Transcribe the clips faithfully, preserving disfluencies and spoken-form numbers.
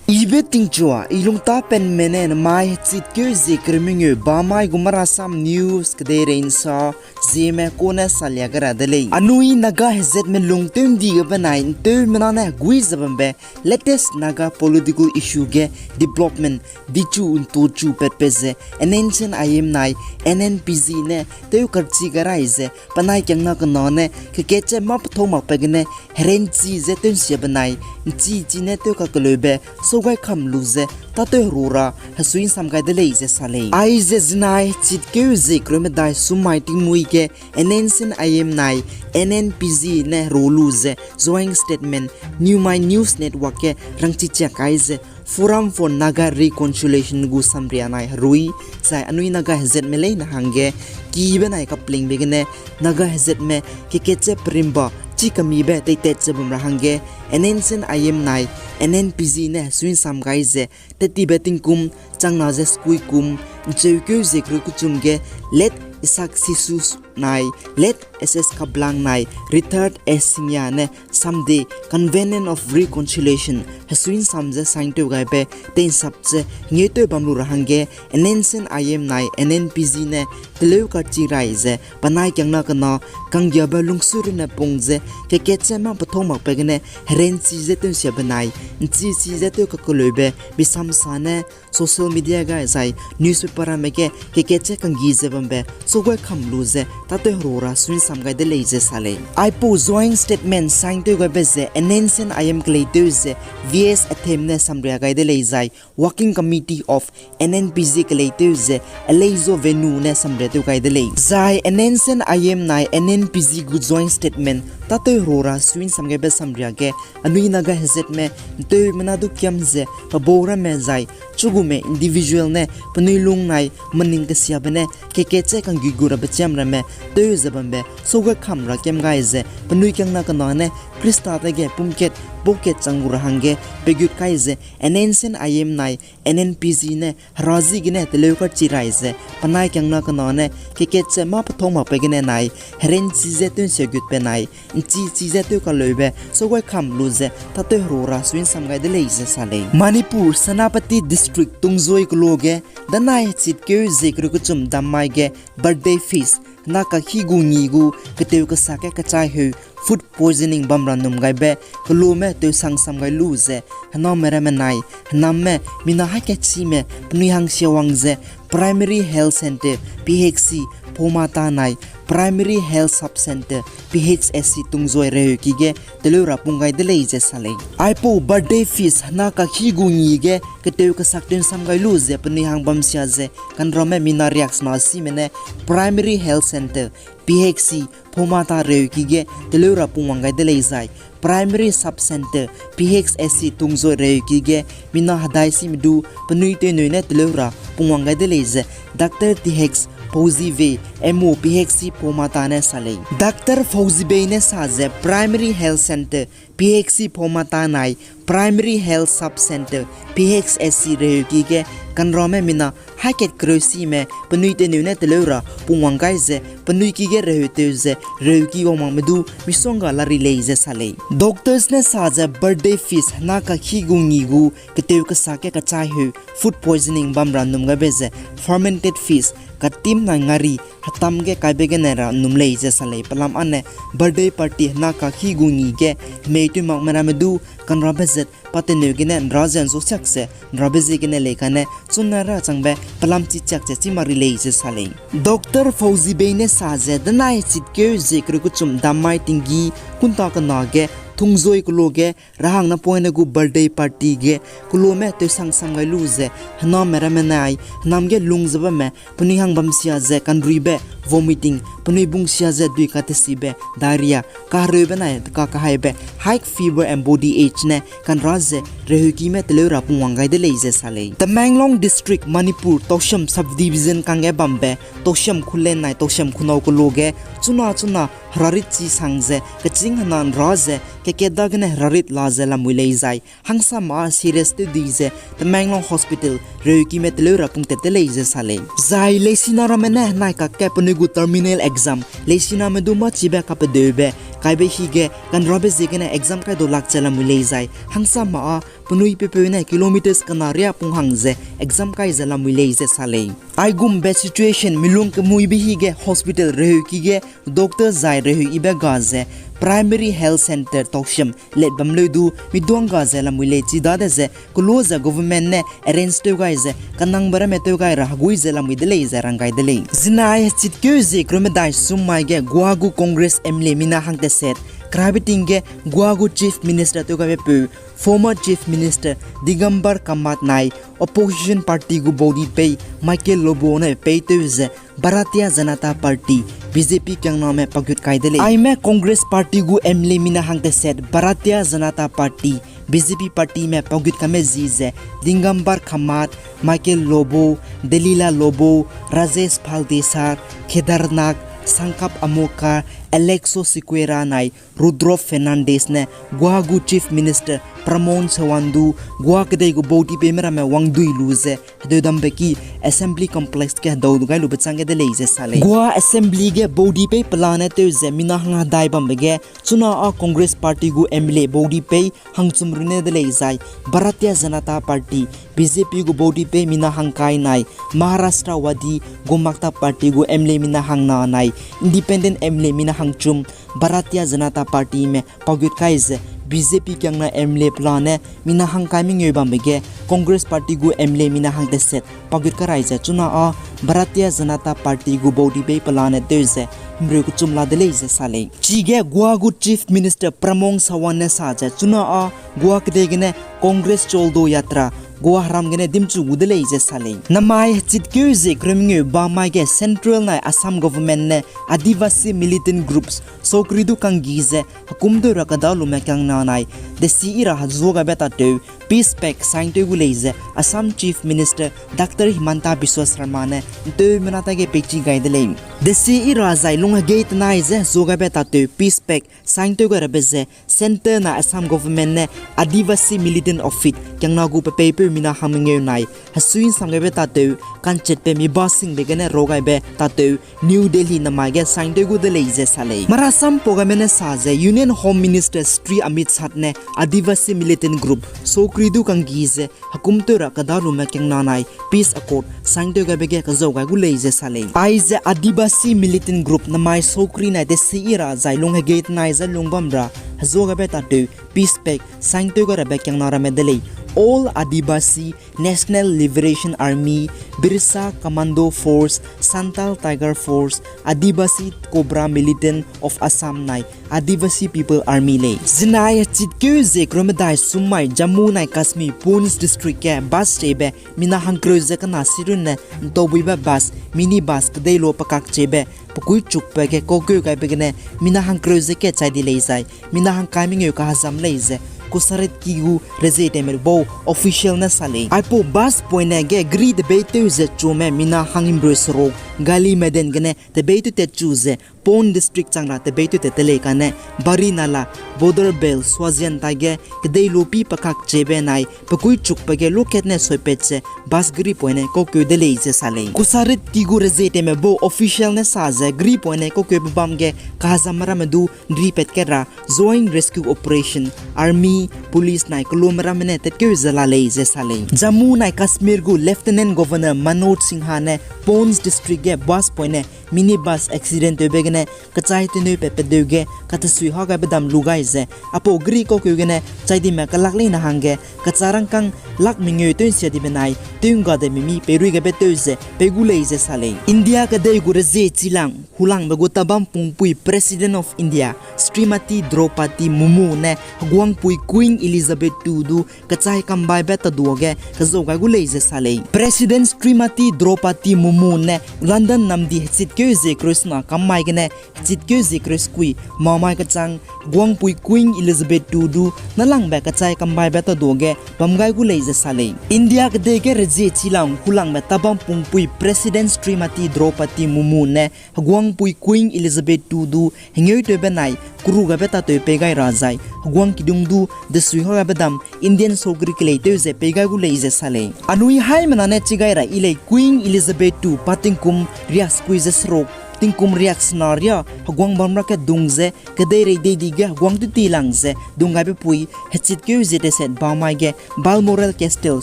Ibe tingchua, i lungtapenme ne namai hechitkeu zie kereu mengeu bamai gu Marasam News kedeirei nsa zieme kune salia gai ra de lei. Anui Naga hezatme lungtew ndi ge benai nteumena ne gui ze bambe latest Naga political issue ge development dichu ntuchu patpat ze N N C N I M nai N N P G ne tew karchi gai rai ze penai kiangna kena ne kekatche mâ pethâu makbe gene herenchi ze tewnsia benai nchi chi ne tew kakeleube sau gai kam lu ze tâtew heru ra hesui nsam gai de lei ze sa lei. Aize zinai hechitkeu zie kereu medai summai tingmuî ge N N C N I M nai N N P G ne heru lu ze joint statement New Mind News Network ge rangchi chiak kai ze Forum for Naga Reconciliation gu samria nai herui, zai anui Naga hezatme leine hangge kibe nai kaplingbe gene Naga hezatme kekatche perimba chi kamibe teitat ze bam ra hangge N N C N I M nai N N P G ne hesui nsam gai ze tettibe tingkum changna ze sukui kum ncheukeu zie kereu kechum ge Late Isaac Sisus nai Late S S Kaplang nai Retired S Singya ne samde Covenant of Reconciliation hesui nsam ze sign tew gaibe teinsap ze hengeutew bam lu ra hangge N N C N I M nai N N P G ne teleu karchi rai ze penai kiangna kena kanggiabe lungsu runne pung ze kekatche mâ pethâu makbe gene herenchi ze tewnsia benai nchi chi ze tew kakeleube misamsa ne social media ga zai newspaper ramme ge kekatche kanggi ze bambe sau gai kam lu ze tâtew heru ra sui nsam gai de lei ze sa lei. Aipau joint statement sign tew gaibe ze N N C N I M keleitew ze V S Athem ne samria gai de lei zai Working Committee of N N P G keleitew ze Aleizo Venu ne samria tew gai de lei. Zai N N C N I M nai N N P G gu joint statement tâtew heru ra sui nsam gaibe samria ge anui Naga hezatme nteumena du kiam ze pebau ramme zai chugume individual ne penui lung nai mening kesiabe ne kekatche kanggui gu rabe chiam ramme tew ze bambe sau gai kam ra kiam gai ze penui kiangna kena ne Khrista dage pumkat baukat chang gu ra hangge pegut kai ze N N C N I M nai N N P G ne hera zi gene teleu karchi rai ze penai kiangna kena ne kekatche mâ pethâu makbe gene nai herenchi ze tewnsia gutbe nai nchi chi ze tew kaleube sau gai kam lu ze tâtew heru ra sui nsam gai de lei ze sa lei. Manipur, Senapati District, Tungjoy keloa ge danai hechitkeu zie kereu kechum dam mai ge birthday feast hena kakhi gu ngi gu ketew kesa ge kachai heu food poisoning bam ra num gaibe keloame tewsang sam gai lu ze hename ramme nai henamme mina haikachime penui hangsia wang ze Primary Health Centre, P H C, Phomata nai Primary Health Sub Centre, P H S C Tungjoy reheuki ge teleu ra pung gai de lei ze sa lei. Aipau birthday feast hena kakhi gu ngi ge ketew kesak tewsam gai lu ze penui hang bamsia ze kanramme mina riaksena sime ne Primary Health Centre, P H C, Phomata reheuki ge teleu ra pungwang gai de lei zai Primary Sub Centre, P H S C Tungjoy reheuki ge mina hedai sime du penui teinui ne teleu ra pungwang gai de lei ze Doctor T H Fauzibe, M O P H C Phomata ne sa lei. Doctor Fauzibe ne sa ze Primary Health Centre, P H C Phomata nai Primary Health Sub Centre, P H S C reheuki ge kanramme mina haikat kereu sime penui teinui ne teleu ra pungwang gai ze penui ki ge reheu tew ze reheuki wangmangme du misongga la ri lei ze sa lei. Doctors ne sa ze birthday feast hena kakhi gu ngi gu ketew kesa ge kachai heu food poisoning bam ra num gaibe ze fermented fish katim nai ngari hetam ge kaibe gene ra num lei ze sa lei. Pelam âne birthday party hena kakhi gu ngi ge hemei tewmakme ramme du kanrabe zet pa teineu gene nra ze nzusiak ze nrabe ziegene lei kane chunna ra changbe pelam chichiak ze chî mak ri lei ze sa lei. Doctor Fauzibe ne sa ze danai chitkeu zie kereu kechum dam mai tinggi kunta kena ge Tungjoy keloa ge rahang napoine gu birthday party ge keloame tewsang sam gai lu ze hename ramme nai henam ge lung ze bamme penui hang bamsia ze kanruibe vomiting, penui bungsia ze dui katesibe diarrhea, kahereube nai ka kahaibe high fever and body ache ne kanra ze reheukime teleu ra pungwang gai de lei ze sa lei. Tamenglong District, Manipur, Tousem Subdivision kangge bambe Tousem Khullen nai Tousem Khunau keloa ge chuna chuna herarit chi sang ze kechîng hena nra ze kekat dagene herarit la ze lamui lei zai hangsame â serious tew di ze Tamenglong Hospital reheukime teleu ra pungtat de lei ze sa lei. Zai leisina ramme ne nai kakge penui gu terminal exam leisiname du mâchibe kapedeube kaibe hige kanrabe ziegene exam kai dau lak ze lamui lei zai hangsame â penui pepeu ne kilometers kena riâ pung hang ze exam kai ze lamui lei ze sa lei. Aigumbe situation milung kemuibe hige hospital reheuki ge doctor zai reheu yibe ga ze primary health centre tausiam let bam leu du miduang ga ze lamui lei chidade ze kelo ze government ne arrange tew gai ze kanangbe ramme tew gai ra hegui ze lamui de lei ze rang gai de lei. Zinai hechitkeu zie kereu medai sum mai ge Goa gu Congress M L A mina hang teset, kerabe ting ge Goa gu Chief Minister tew gaibe peu, former Chief Minister Digambar Kamath nai opposition party gu baudi pei Michael Lobo ne peitew ze Bharatiya Janata Party, B J P kiangname pagut kai de lei. Aime Congress party gu M L A mina hang teset Bharatiya Janata Party, B J P partyme pagut kame zi ze Digambar Kamath, Michael Lobo, Delila Lobo, Rajesh Phaldesar, Khedar Nag, Sangkap Amolkar, Alexo Sequeira nai Rudolf Fernandes ne Goa gu Chief Minister Pramod Sawant du Goa kedei gu baudi peime ramme wangdui lu ze hedeudambe ki Assembly Complex ge hedau du gai lube chang ge de lei ze sa lei. Goa Assembly ge baudi pei pelane tew ze mina hang hedai bambe ge chuna â Congress party gu M L A baudi pei hangchum runne de lei zai Bharatiya Janata Party, B J P gu baudi pei mina hangkai nai Maharashtra wadi Gomakta party gu M L A mina hangna nai independent M L A mina hangchum Bharatiya Janata Partyme pagut kai ze B J P kiangna M L A pelane mina hangkai mengeu bambe ge Congress party gu M L A mina hang teset pagut karai ze chuna â Bharatiya Janata Party gu baudi pei pelane tew ze himreu kechum la de lei ze sa lei. Chige Goa gu Chief Minister Pramod Sawant ne sa ze chuna â Goa kedei gene Congress Chol Do Yatra Goa heram gene dimchu gu de lei ze sa lei. Namai hechitkeu zie kereu mengeu bam mai ge Central nai Assam Government ne Adivasi militant groups sokri du kanggi ze hekum tew ra kedalume kiangna nai desi i ra hezuagaibe tatew peace pact sign tew gu lei ze Assam Chief Minister Doctor Himanta Biswa Sarma ne nteumena ta ge peichi gai de lei. Desi i ra zai lunghegei tenai ze hezuagaibe tatew peace pact sign tew gai rabe ze Centre nai Assam Government ne Adivasi militant outfit kiangna gu pepeipeu mina hangmengeu nai hesui nsam gaibe tatew kanchetbe mi ba singbe gene rogaibe tatew New Delhi namai ge sign tew gu de lei ze sa lei. Marasam pau gaime ne sa ze Union Home Minister Shri Amit Shah ne Adivasi militant group sokri du kanggi ze hekum tew ra kedalume kiangna nai peace accord sign tew gaibe ge kezau gai gu lei ze sa lei. Aize Adivasi militant group namai sokri nai desi i ra zai lunghegei tenai ze lungbam ra hezuagaibe tatew peace pact sign tew gai rabe kiangna ramme de lei. All Adivasi National Liberation Army, Birsa Commando Force, Santal Tiger Force, Adivasi Cobra Militant of Assam nai Adivasi People Army lei. Zinai hechitkeu zie kereu medai sum mai Jammu nai Kashmir Poonch District ge bus chebe mina hangkereu ze kena sirunne ntaubuibe bus, minibus kedei lo pekak chebe pekui chukbe ge kaukeu gaibe gene mina hangkereu ze ke chai di lei zai mina hangkai mengeu kahazam lei ze Kusarit ki gu rezie teme bau official ne sa lei. Aipau bus poine ge gri tebeitew ze chume mina hanghimreu seruk Gali Maidan gene tebeitew tat chu ze Poonch District chang ra tebeitew tat te lei kane Barinala, Bodorbel, Swazian ta ge kedei lopi pekak chebe nai pekui chukbe ge loket ne soipat ze bus gri poine kaukeu de lei ze sa lei. Kusarit ki gu rezie teme bau official ne sa ze gri poine kaukeube bam ge kahazam ramme du nripat kat ra Joint Rescue Operation, Army, Police nai kelume ramme ne tatkeu ze la lei ze sa lei. Jammu nai Kashmir gu Lieutenant Governor Manoj Sinha ne Poonch District ge bus poine minibus accident tewbe gene kechai teneu pe pedeu ge katesui ha gaibe dam lu gai ze apau gri kaukeu gene chai dime kelak leine hangge kecha rangkâng lak mengeu tew nsia dibe nai tew ngga de mimi peirui gaibe tew ze pei gu lei ze sa lei. India kedei gu rezie chilang hulangbe gu tabam pungpui President of India Shrimati Droupadi Murmu ne heguangpui Queen Elizabeth two du kechai kambaibe taduage kezau gai gu lei ze sa lei. President Shrimati Droupadi Murmu ne London namdi hechitkeu zie kereu sena kam mai gene hechitkeu zie kereu sekui mamai kechang heguangpui Queen Elizabeth two du nâlangbe kechai kambaibe taduage bam gai gu lei ze sa lei. India kedei ge rezie chilang hulangbe tabam pungpui President Shrimati Droupadi Murmu ne heguangpui Queen Elizabeth two du hengeutewbe nai keru gaibe tatew pei gai ra zai heguang kidung du desui ha gaibe dam Indian sokri keleitew ze pei gai gu lei ze sa lei. Anui haimena ne chi gai ra i lei Queen Elizabeth two pa tingkum riasekui ze seruk tingkum riak sena ria heguang bam ra kedung ze, kedeirei dei di ge heguang du ti lang ze, dung gaibe pui, hechit keu ze teset ba mai ge, Balmoral Castle,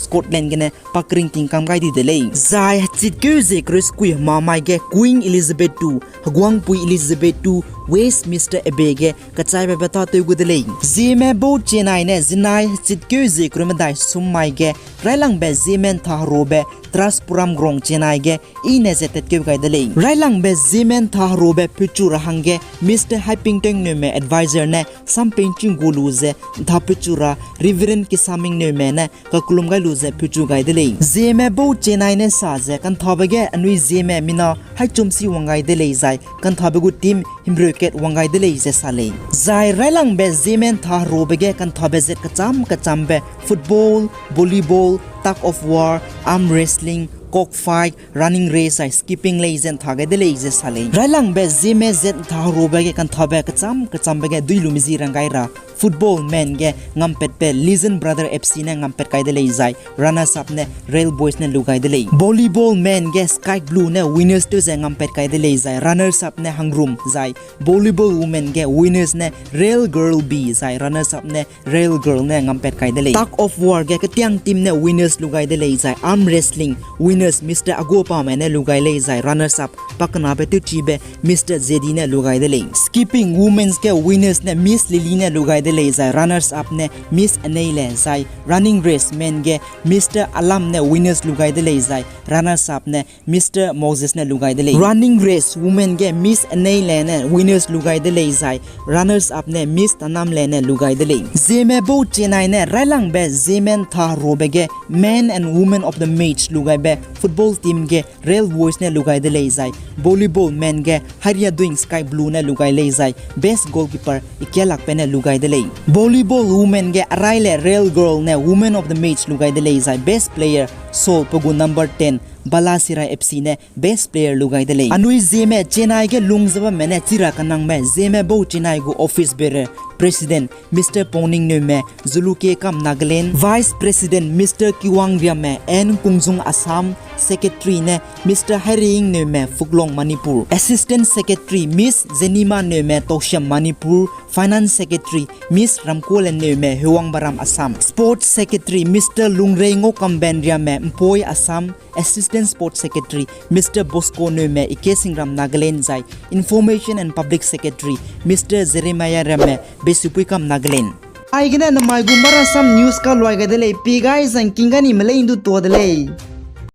Scotland gene pakring tingkam gai di de lei. Zai hechit keu ze kereu sekui hema mai ge Queen Elizabeth two, heguangpui Elizabeth two, Westminster Abbey ge kachaibe beta tew gu de lei. Zeme bau Chennai ne zinai hechit keu ze kereu medai sum mai ge, railangbe Zeme ntha herobe Trust Puram Ground Chennai ge, i ne ze tatkeu gai de lei. Railangbe Zeme ntha herobe pechu ra hangge, Mister Haipingteng Neume advisor ne sampeng ching gu lu ze, ntha pechu ra Reverend Kisaming Neume ne kakelum gai lu ze pechu gai de lei. Zeme bau Chennai ne sa ze, kanthabe ge anui Zeme mina haichum si wang gai de lei zai, kanthabe gu team himreu kat wang gai de lei ze sa lei. Zai railangbe Zeme ntha herobe ge kanthabe zet kecham kechambe football, volleyball, tug of war, arm wrestling, cockfight, running race zai skipping lei ze ntha gai de lei ze sa lei. Railangbe Zeme zet ntha herobe ge kanthabe kecham kechambe ge dui lu mezi rang gai ra football men ge ngampatbe Legion Brother F C ne ngampat kai de lei zai, runners up ne Rail Boys ne lu gai de lei. Volleyball men ge Sky Blue ne winners tew ze ngampat kai de lei zai, runners up ne Hangrum zai, volleyball women ge winners ne Rail Girl B zai, runners up ne Rail Girl ne ngampat kai de lei. Tug of war ge ketiang team ne winners lu gai de lei zai, arm wrestling winners Mister Agopame ne lu gai lei zai, runners up pakenabe tewchibe Mister Zedi ne lu gai de lei. Skipping women's ge winners ne Miss Lily ne lu gai de lei zai, runners up ne Miss Aneile zai, running race men ge Mister Alam ne winners lu gai de lei zai, runners up ne Mister Moses ne lu gai de lei. Running race women ge Miss Aneile ne winners lu gai de lei zai, runners up ne Miss Tanamle ne lu gai de lei. Zeme bau Chennai ne railangbe Zeme ntha herobe ge man and woman of the match lu gaibe football team ge Rail Boys ne lu gai de lei zai, volleyball men ge Hairiaduing Sky Blue ne lu gai lei zai, best goalkeeper Ikialakpe ne lu gai de lei. Volleyball women ge Araile Rail Girl ne woman of the match lu gai de lei zai, best player Seoul pe gu number ten Balasirai F C ne best player lu gai de lei. Anui Zeme Chennai ge lung ze bamme ne chira kanangme Zeme bau Chennai gu office bearer, President Mister Pongning Neume, Zuluke kam Nagaland, Vice President Mister Kiwang Riame, N Kungjung Assam, Secretary ne Mister Hairiing Neume, Fuklong Manipur, Assistant Secretary Miss Zenima Neume, Tousem Manipur, Finance Secretary Miss Ramkolen Neume, Hewangbaram Assam, Sports Secretary Mister Lungrei Ngokamben Riame, Mpoi Assam, Assistant Sports Secretary Mister Bosco Neume, Ikesingram Nagaland zai, Information and Public Secretary Mister Jeremiah Riame, Besupui kam Nagaland. Aigene namai gu Marasam News kaluai gai de lei, pi gai zangking gai ni melei ndu tua de lei.